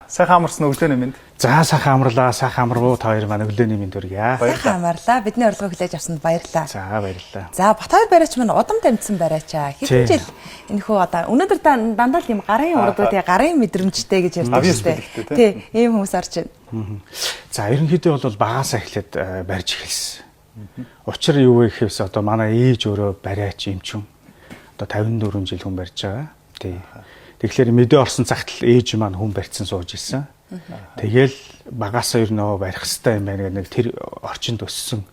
Сайхан амарсан өглөөний мэнд. За сайхан амарлаа, сайхан амарвуу та хоёр маань өглөөний мэнд хүргье. Сайхан амарлаа. Бидний урилгыг хүлээж авсанд баярлалаа. За баярлалаа. За Бат хоёр бариач маань удам дамжсан бариачаа. Хэдэн жил энэхүү одоо өнөөдөр дандаа л юм гарын урдуу тий гарын мэдрэмжтэй гэж ярьдаг шүү дээ. Тий, ийм хүмүүс орж байна. За ерөнхийдөө бол багасаа эхлээд барьж эхэлсэн. Учир юу вэ гэхээс одоо манай ээж өөрөө бариач эмчүн. Одоо 54 жил хүн барьж байгаа. Тий. Тэгэхээр мэдээ орсон цагт л ээж маань хүн барьцсан сууж исэн. Тэгэл багасаа ер нь барих хэвээр юм байна гэх нэг тэр орчинд өссөн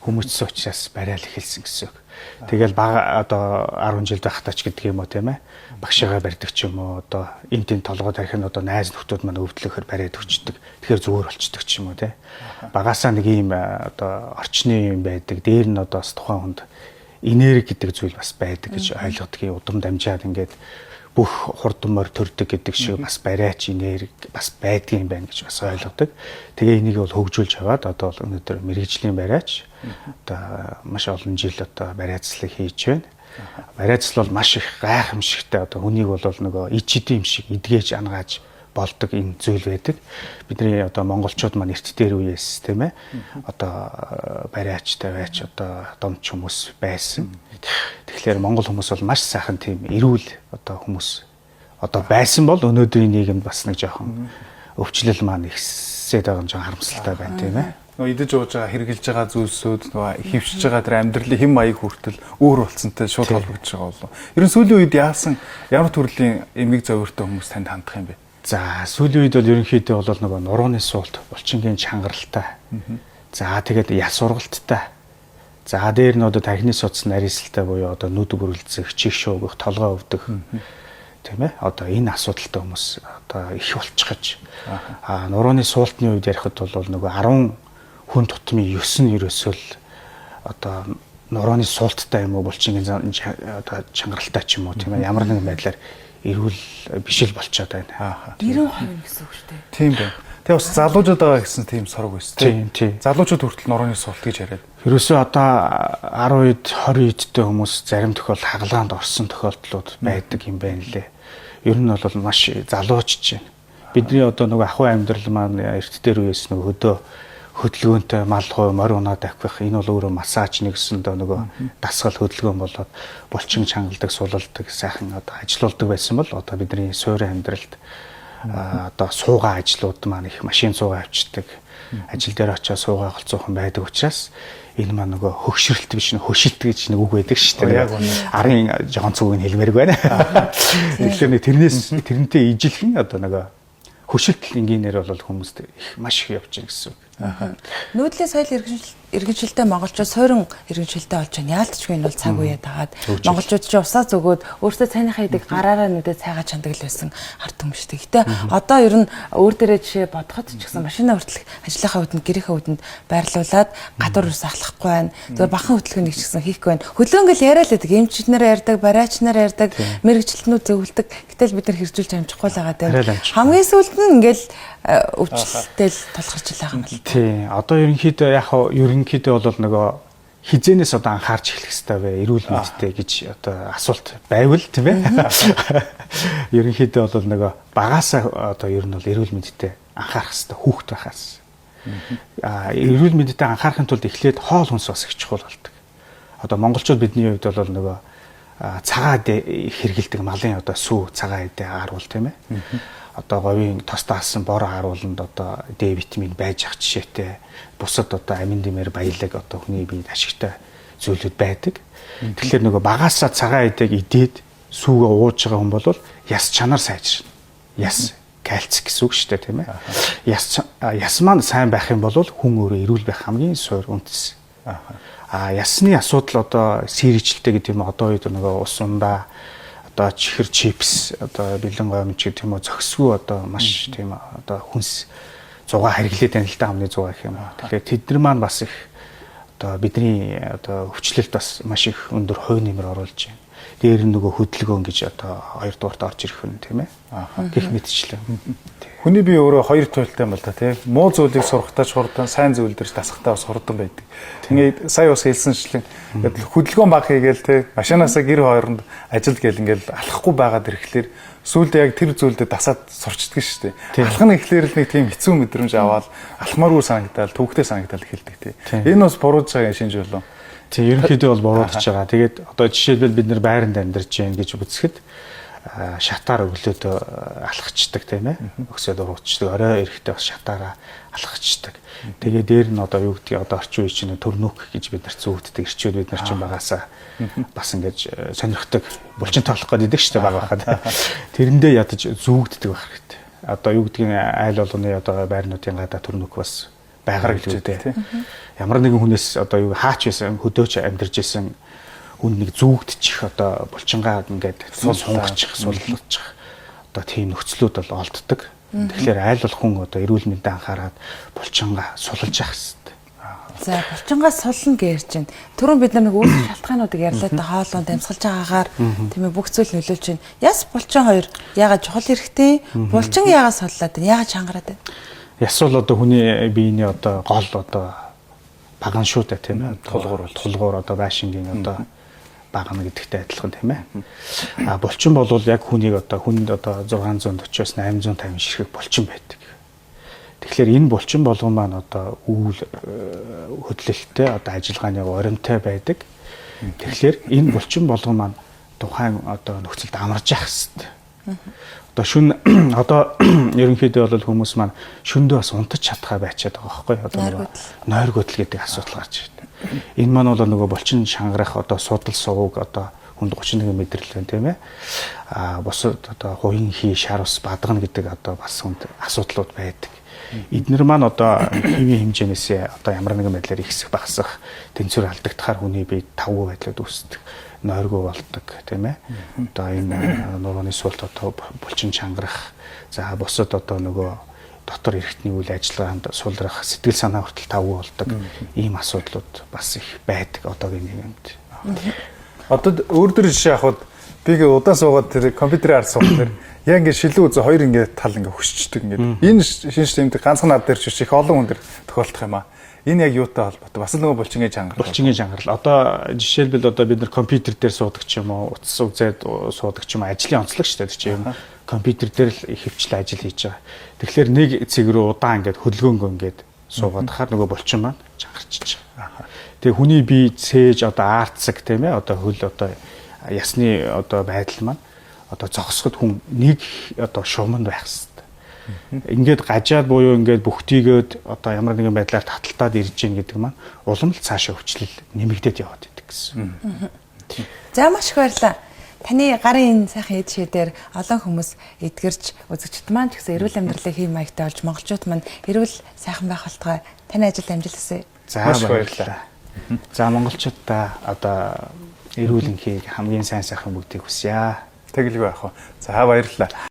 хүмүүжсэн учраас барайл эхэлсэн гэсэн үг. Тэгэл бага одоо 10 жил байхдаа ч гэдэг юм уу тийм ээ. Багшаагаа барьдаг ч юм уу одоо энд тэнд толгой тарих нь одоо найз нөхдүүд маань өвдлөхөр бариад өчтдөг. Тэгэхээр зүгээр болчдөг ч юм уу тийм. Багасаа нэг ийм одоо орчны юм байдаг. Дээр нь одоо бас тухайн хүнд энерги гэдэг зүйл бас байдаг гэж ойлгодгийг удам дамжаад ингээд бүх хурдан морь төрдөг гэдэг шиг бас бариач энерги бас байдгийн юм байна гэж бас ойлгодог. Тэгээ энийг бол хөгжүүлж аваад одоо бол өнөөдөр мэрэгжлийн бариач одоо маш олон жил одоо бариацлыг хийж байна. Бариацлал бол маш их гайхамшигтай одоо хүнийг бол нөгөө ичидэн юм шиг эдгэж ангааж болдог энэ зүйл байдаг. Бидний одоо монголчууд маань эрт дээр үеэс тийм ээ одоо бариачтай байж одоо домч хүмүүс байсан. Тэгэхээр монгол хүмүүс бол маш сайхан тийм эрүүл одоо хүмүүс одоо байсан бол өнөөдрийн нийгэмд бас нэг жоохон өвчлөл маань ихсээд байгаа юм жоохон харамсалтай байна тийм ээ. Нөгөө идэж ууж байгаа, хэрглэж байгаа зүйлсүүд нөгөө хөвшиж байгаа тэр амьдралын хэм маяг хүртэл өөр болцсонтой шууд холбогдож байгаа болов. Ер нь сүүлийн үед яасан ямар төрлийн эмгэг зовиртой хүмүүс танд хандах юм бэ? За сүүлийн үед бол ерөнхийдөө бол нөгөө нурууны суулт, булчингийн чангаралтай. За тэгээд яс ургалттай. За дээр нь одоо тархины судас нарийсалтай буюу одоо нүд гөрөлзөх, чих шуугах, толгой өвдөх тийм ээ. Одоо энэ асуудалтай хүмүүс одоо их болчихож. Аа нурууны суултны үед ярихад бол нөгөө 10 хүн тутмын 9 нь ерөөсөө л одоо нурууны суулттай юм уу булчингийн одоо чангаралтай ч юм уу тийм ээ ямар нэгэн байдлаар эрүүл биш л болчиход байна. 90% гэсэн үг шүү дээ. Тийм байна. Тэгээ бас залуучууд байгаа гэсэн тийм сорог байсан тийм. Тийм. Залуучууд хүртэл нурууны суулт гэж яриад. Ерөөсөө одоо 10 ид 20 идтэй хүмүүс зарим тохиолдолд хагалгаанд орсон тохиолдлууд байдаг юм байна лээ. Ер нь бол маш залуучж байна. Бидний одоо нөгөө ахуй амьдрал маань эрт дээр үеэс нөгөө хөдөө хөдөлгөөнтэй мал хуу морь унаад авах энэ бол өөрөө массаж нэгсэндээ нөгөө дасгал хөдөлгөөн болоод булчин чангалдаг, сулалдаг, сайхан одоо ажилуулдаг байсан бол одоо бидний суурин амьдралд одоо суугаа ажлууд маань их машин суугаа авчдаг. Ажил дээр очиод суугаа голцоохон байдаг учраас энэ маань нөгөө хөгшрөлт биш нөх хөшилт гэж нэг үг байдаг шүү дээ. Арын жохон цүгийг хэлмээрг байна. Тэгэхээр нэг тэрнээс тэрнтэй ижилхэн одоо нөгөө хөшилт энгийнээр бол хүмүүст их маш их явж байгаа гэсэн үг. Нүүдлийн соёл иргэншилтэй монголчууд суурин иргэншилтэй болж байна. Яалтчгүй энэ бол цаг үеэ дагаад монголчууд ч усаа зөгөөд өөрсдөө цайныхаа идэг гараараа нүдэ цайгаа чандаг л байсан ард түмэн шүү дээ. Гэтэ одоо ер нь өөр дээрээ жишээ бодоход ч гэсэн машина хүртэл ажлынхаа үдэнд гэрийнхээ үдэнд байрлуулад гадуур ус ахлахгүй байна. Зүгээр бахан хөдөлгөөнийг ч гэсэн хийхгүй байна. Хөдөлгөөн гэл яриа л байдаг. Эмчид нар ярьдаг, бариач нар ярьдаг, мэрэгчлэтнүүд зөвлөдөг. Гэтэл бид нар хэрэгжүүлж амжихгүй л байгаа даа. Хамгийн сүүлд нь ингээл өвчлөлтэй л тулгарч л байгаа юм байна. Тий. Одоо ерөнхийдөө яг ерөнхийдөө бол нөгөө хизэнээс одоо анхаарч эхлэх хэрэгтэй вэ? Эрүүл мэндтэй гэж одоо асуулт байвал тийм ээ. Ерөнхийдөө бол нөгөө багасаа одоо ер нь бол эрүүл мэндтэй анхаарах хэрэгтэй хүүхэд байхаас. Аа эрүүл мэндэд анхаарахын тулд эхлээд хоол хүнс бас их чухал болдог. Одоо монголчууд бидний хувьд бол нөгөө цагаа хэрэгэлдэг малын одоо сүү цагаан эдээ ааруул тийм ээ. Одоо говийн тос таасан бор аарууланд одоо Д витамин байж ах жишээтэй бусад одоо амин дэмэр баялаг одоо хүний биед ашигтай зүйлүүд байдаг. Тэгэхээр нөгөө багасаа цагаан эдээг идээд сүүгээ ууж байгаа хүн бол яс чанар сайжирна. Яс кальци гэсэн үг шүү дээ тийм ээ. Яс яс маань сайн байх юм бол хүн өөрөө эрүүл байх хамгийн суурь үндэс. А ясны асуудал одоо сэрийчлэлтэй гэдэг юм одоо үед нөгөө ус ундаа одоо чихэр чипс одоо бэлэн гомж гэх юм уу зөксгүй одоо маш тийм одоо хүнс зугаа хэрэглээд байна л да амны зугаа гэх юм уу. Тэгэхээр тэд нар маань бас их одоо бидний одоо өвчлөлт бас маш их өндөр хувь нэмэр оруулж байна. Дээр нь нөгөө хөдөлгөөн гэж одоо хоёрдугаарт орж ирэх нь тийм ээ. Гэх мэтчлэн. Хүний бие өөрөө хоёр туйлтай юм бол та тий. Муу зүйлийг сурахтаа ч хурдан, сайн зүйл дээр ч дасахтаа бас хурдан байдаг. Тэгээд сая бас хэлсэнчлэн хөдөлгөөн баг хийгээл тий. Машинаасаа гэр хооронд ажилд гээл ингээл алхахгүй байгаад ирэхлээр сүүлдээ яг тэр зүйлдээ дасаад сурчдаг шүү дээ. Алхах нь эхлэхээр л нэг тийм хэцүү мэдрэмж аваад алхмааргүй санагдаал, төвөгтэй санагдаал эхэлдэг тий. Энэ бас бурууж байгаа шинж болов. Тий, ерөнхийдөө бол буруудаж байгаа. Тэгээд одоо жишээлбэл бид нар байранд амьдарч байна гэж үзэхэд шатаар өглөөдөө алхацдаг тийм ээ. Өксөд ургацдаг. Орой эрэхтэй бас шатаараа алхацдаг. Тэгээ дээр нь одоо юу гэдгийг одоо орчин үеийн чинь төрнүүк гэж бид нар зүүгддэг. Ирчүүд бид нар чинь багасаа бас ингэж сонирхдаг. Булчин тоолох гээд идэг шүү дээ бага байхад. Тэрэндээ ядаж зүүгддэг байх хэрэгтэй. Одоо юу гэдгийг айл болгоны одоо байрнуудын гадаа төрнүүк бас байгаар гэлээ дээ. Ямар нэгэн хүнээс одоо юу хаач байсан хөдөөч амьдарч исэн хүн нэг зүүгдчих одоо булчингаа ингээд сунгачих, суллуучих одоо тийм нөхцлүүд бол олддог. Тэгэхээр айл болох хүн одоо эрүүл мэндэд анхаарад булчингаа суллж явах хэрэгтэй. За, булчингаа сулна гэж чинь. Түрүүн бид нар нэг үүсэх шалтгаануудыг ярьлаа та хоолуун дамсгалж байгаагаар тийм ээ бүх зүйл нөлөөлж байна. Яс булчин хоёр яагаад чухал хэрэгтэй? Булчин яагаад суллаад байна? Яагаад чангараад байна? Яс бол одоо хүний биений одоо гол одоо баган шүү дээ тийм ээ. Тулгуур одоо байшингийн одоо багна гэдэгтэй адилхан тийм ээ. А булчин бол яг хүнийг одоо хүнд одоо 640-оос 850 ширхэг булчин байдаг. Тэгэхээр энэ булчин болгон маань одоо үйл хөдлөлттэй одоо ажиллагааны оримтой байдаг. Тэгэхээр энэ булчин болгон маань тухайн одоо нөхцөлд амарч явах хэрэгтэй. Одоо шүн одоо ерөнхийдөө бол хүмүүс маань шөндөө бас унтаж чадхаа байчаад байгаа байхгүй одоо нөгөө нойргүйдэл гэдэг асуудал гарч ирдэг. Энэ маань бол нөгөө булчин шангарах одоо судал сувг одоо хүнд 31 мэдрэл байна тийм ээ. А бусад одоо хуян хий шар ус бадгана гэдэг одоо бас хүнд асуудлууд байдаг. Эднэр маань одоо хэвийн хэмжээнээсээ одоо ямар нэгэн байдлаар ихсэх багасах тэнцвэр алдагдахаар хүний бие тавгүй байдлууд үүсдэг, нойргүй болдог тийм ээ. Одоо энэ нурууны суулт одоо булчин чангарах, за бусад одоо нөгөө дотор эрхтний үйл ажиллагаанд сулрах, сэтгэл санаа хүртэл тавгүй болдог ийм асуудлууд бас их байдаг одоогийн нийгэмд. Одоо өөр дөр жишээ авахад би ингээ удаан суугаад тэр компьютерийн ард суухлаар яг ингээ шилүү үзээ хоёр ингээ тал ингээ хөшчдөг ингээ. Энэ шинж тэмдэг ганцхан над дээр ч их олон хүн дээр тохиолдох юм аа. Энэ яг юутай холбоотой? Бас л нөгөө булчингийн чангарал. Булчингийн чангарал. Одоо жишээлбэл одоо бид нар компьютер дээр суудаг ч юм уу, утас үзээд суудаг ч юм уу, ажлын онцлог шүү дээ тэр чинь. Компьютер дээр л их хвчлэн ажил хийж байгаа. Тэгэхээр нэг цэг рүү удаан ингээд хөдөлгөөнгөө ингээд суугаад хахаар нөгөө булчин маань чангарчиж байгаа. Тэгээ хүний бие цээж одоо аартсаг тийм ээ одоо хөл одоо ясны одоо байдал маань одоо зогсоход хүн нэг одоо шуманд байх хэрэгтэй. Ингээд гажаад буюу ингээд бүхтийгээд одоо ямар нэгэн байдлаар таталтаад ирж гин гэдэг маань улам л цаашаа өвчлөл нэмэгдээд яваад идэг гэсэн. За маш их баярлалаа. Таны гарын энэ сайхан эд шийдээр олон хүмүүс эдгэрч үзэгчд маань ч гэсэн эрүүл амьдралын хэв маягтай болж монголчууд маань эрүүл сайхан байх болтугай. Таны ажилд амжилт хүсье. За маш баярлалаа. За монголчуудаа одоо эрүүл энхийг хамгийн сайн сайхан бүгдийг хүсье. Тэгэлгүй яах вэ? За баярлалаа.